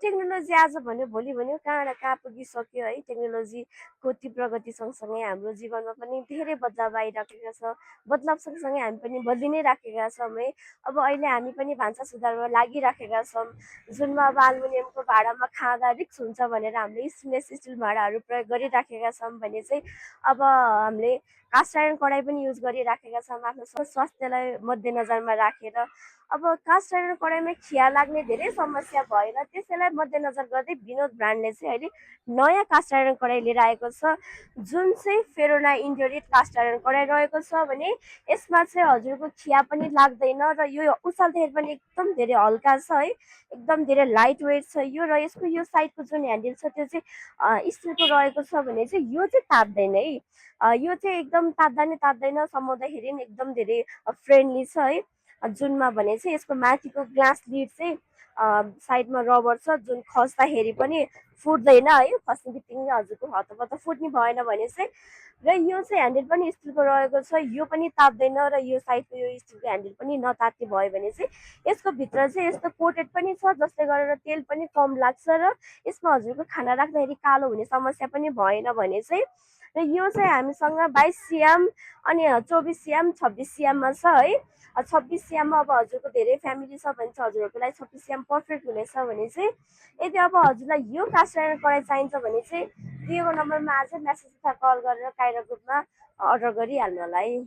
Technology आज भन्यो भोलि भन्यो कहाँबाट कहाँ पुगिसक्यो है। टेक्नोलोजीको ती प्रगति सँगसँगै हाम्रो जीवनमा पनि धेरै बदलाव आइराखेका छ। बदलाव सँगसँगै हामी पनि बदलि नै राखेका छौँ है। अब अहिले हामी पनि भान्सा सुधारमा लागिराखेका छौँ, जुनमा अब एल्युमिनियमको भाँडामा खाँदा रिस्क हुन्छ भनेर हामीले स्टेनलेस स्टिल भाँडाहरू प्रयोग गरिराखेका छौँ भने चाहिँ अब हामीले कास्ट आयरन कराई पनि युज गरिराखेका छौँ आफ्नो स्वास्थ्यलाई मध्यनजरमा राखेर। अब कास्ट आयरन कराईमा खिया लाग्ने धेरै समस्या भएर त्यसैलाई मध्यनजर गर्दै विनोद ब्रान्डले चाहिँ अहिले नयाँ कास्ट आयरन कराई लिएर आएको छ, जुन चाहिँ फेरोना इन्डोरिट कास्ट आयरन कराई रहेको छ भने यसमा चाहिँ हजुरको खिया पनि लाग्दैन र यो उचाल्दाखेरि पनि एकदम धेरै हल्का छ है, एकदम धेरै लाइट वेट छ यो। र यसको यो साइडको जुन ह्यान्डल छ त्यो चाहिँ स्टिलको रहेको छ भने चाहिँ यो चाहिँ तात्दैन है। यो चाहिँ एकदम तात्दा नि तात्दैन, समाउँदाखेरि नि एकदम धेरै फ्रेन्डली छ है। जुनमा भने चाहिँ यसको माथिको ग्लास लिड चाहिँ साइडमा रबर छ, जुन खस्दाखेरि पनि फुट्दैन है। खस्ने बित्तिकै हजुरको हतपत फुट्ने भएन भने चाहिँ। र यो चाहिँ ह्यान्डल पनि स्टिलको रहेको छ, यो पनि तात्दैन र यो साइडको यो स्टिलको ह्यान्डल पनि नतात्ने भयो भने चाहिँ यसको भित्र चाहिँ यस्तो कोटेड पनि छ जसले गरेर तेल पनि कम लाग्छ र यसमा हजुरको खाना राख्दाखेरि कालो हुने समस्या पनि भएन भने चाहिँ। र यो चाहिँ हामीसँग 22 सिएम अनि 24 सिएम 26 सिएममा छ है। 26 सिएममा अब हजुरको धेरै फ्यामिली छ भने चाहिँ हजुरहरूको लागि 26 सिएम पर्फेक्ट हुनेछ भने चाहिँ। यदि अब हजुरलाई यो कास्ट आयरन कराई चाहिन्छ भने चाहिँ दिएको नम्बरमा आज मेसेज अथवा कल गरेर काइरा ग्रुपमा अर्डर गरिहाल्नु होला है।